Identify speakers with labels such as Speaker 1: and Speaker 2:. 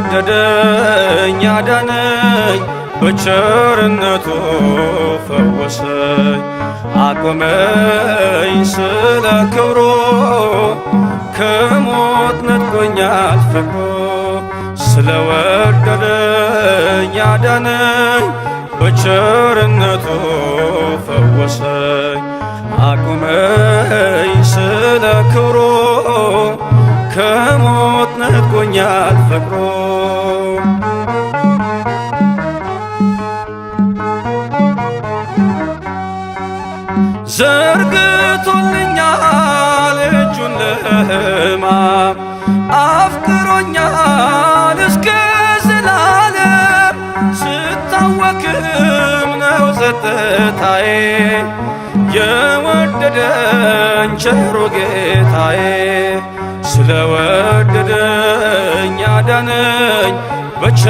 Speaker 1: ስለወደደኝ አዳነኝ፣ በቸርነቱ ፈወሰኝ፣ አቆመኝ ስለ ክብሩ፣ ከሞት ነጥቆኛል ፍቅሩ። ስለወደደኝ አዳነኝ፣ በቸርነቱ ፈወሰኝ፣ አቆመኝ ስለ ክብሩ፣ ከሞት ነጥቆኛል ፍቅሩ። ዘርግቶልኛል እጁን ለሕማም፣ አፍቅሮኛል እስከ ዘላለም። ስታወክም ነው ጸጥታዬ፣ የወደደኝ ቸሩ ጌታዬ። ስለወደደኝ አዳነኝ በቸ